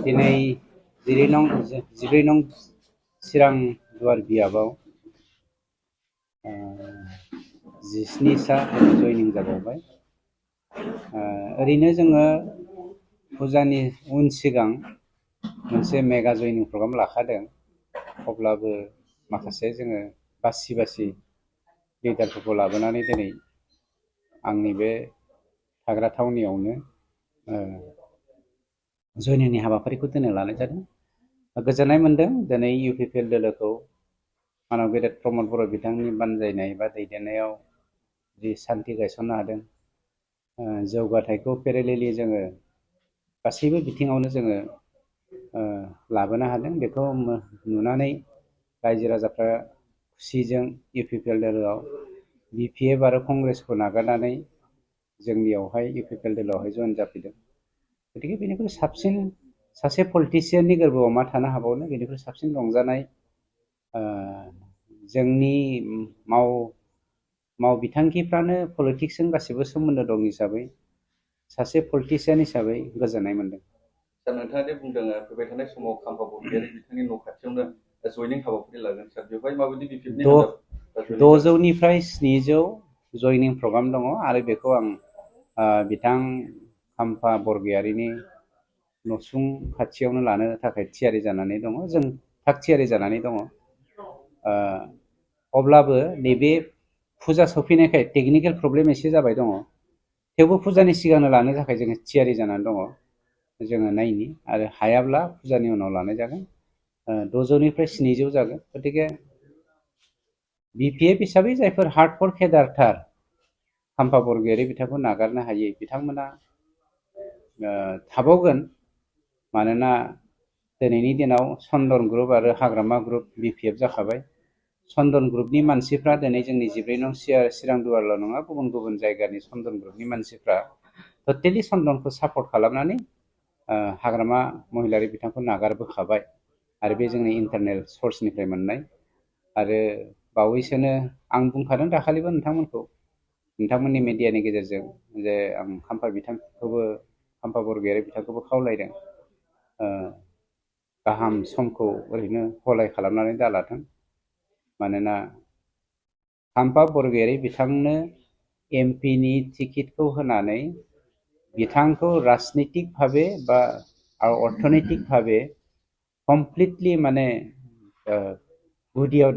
दिनै 14 नं चिरां दुवार बियाबाव 17 सा जयनिं जाबावबाय। ओरैनो जोङो फुजानि उन सिगां मोनसे मेगा जयनिं प्रग्राम लाखादों। अब्लाबो माखासे जोङो बासि लिडारफोरखौ लाबोनानै दिनै आंनि बे थाग्रा थावनियावनो जयनिंनि हाबाफारिखौ दिनै लानाय जादों। गोजोननाय मोन्दों दिनै UPPL दोलोखौ मानब गेदेर प्रमद बर' बिथांनि बानजायनाय बा दैदेननायाव जि सान्थि गायसननो हादों। जौगाथायखौ पेरेलेलि जोङो गासैबो बिथिङावनो जोङो लाबोनो हादों। बेखौ नुनानै रायजो राजाफ्रा खुसिजों UPPL दोलोआव BPF आरो कंग्रेसखौ नागारनानै जोंनियावहाय UPPL दोलोआवहाय जयेन जाफैदों। गतिके बेनिख्रुइ साबसिन सासे पलिटिसियाननि गोरबोआव मा थानो हाबावनो, बेनिख्रुइ साबसिन रंजानाय जोंनि माव बिथांखिफ्रानो पलिटिक्सजों गासिबो सोमोन्दो दं हिसाबै सासे पलिटिसियान हिसाबै गोजोननाय मोन्दों। सार, नोंथाङा दि बुंदों फैबाय थानाय समाव खाम्फा बरगयारि बिथांनि न' खाथियावनो जयनिं हाबाफारि लागोन, सार बेवहाय माबायदि BPFनि हान्जा 600निफ्राय 700 जयनिं प्रग्राम दङ आरो बेखौ आं बिथां खाम्फा बरगयारिनि नसुं खाथियावनो लानो थाखाय थियारि जानानै दङ। जों थाग थियारि जानानै दङ। अब्लाबो नैबे फुजा सफैनायखाय टेकनिकेल प्रब्लेम एसे जाबाय दङ। थेवबो फुजानि सिगांनो लानो थाखाय जोङो थियारि जानानै दङ। जोङो नायनि आरो हायाब्ला फुजानि उनाव लानाय जागोन। 600निफ्राय 700 जागोन। गतिके BPF हिसाबै जायफोर हार्डकर केडारथार खाम्फा बरगयारि बिथांखौ नागारनो हायै बिथांमोना थाबावगोन। मानोना दिनैनि दिनाव चन्दन ग्रुप आरो हाग्रामा ग्रुप BPF जाखाबाय। चन्दन ग्रुपनि मानसिफ्रा दिनै जोंनि 14 नं चिरां दुवारल' नङा, गुबुन गुबुन जायगानि चन्दन ग्रुपनि मानसिफ्रा टटेलि चन्दनखौ सापर्ट खालामनानै हाग्रामा महिलारि बिथांखौ नागारबोखाबाय। आरो बे जोंनि इन्टारनेल सर्सनिफ्राय मोननाय। आरो बावैसोनो आं बुंखादों दाखालिबो नोंथांमोननि मिडियानि गेजेरजों जे आं खाम्फा बरगयारि बिथांखौबो खावलायदों गाहाम समखौ ओरैनो हलाय खालामनानै दालाथों। मानोना खाम्फा बरगयारि बिथांनो MP नि टिकेटखौ होनानै बिथांखौ राजनितिक भाबे बा अर्थनैतिक भाबे कमप्लिटलि माने गुदियाव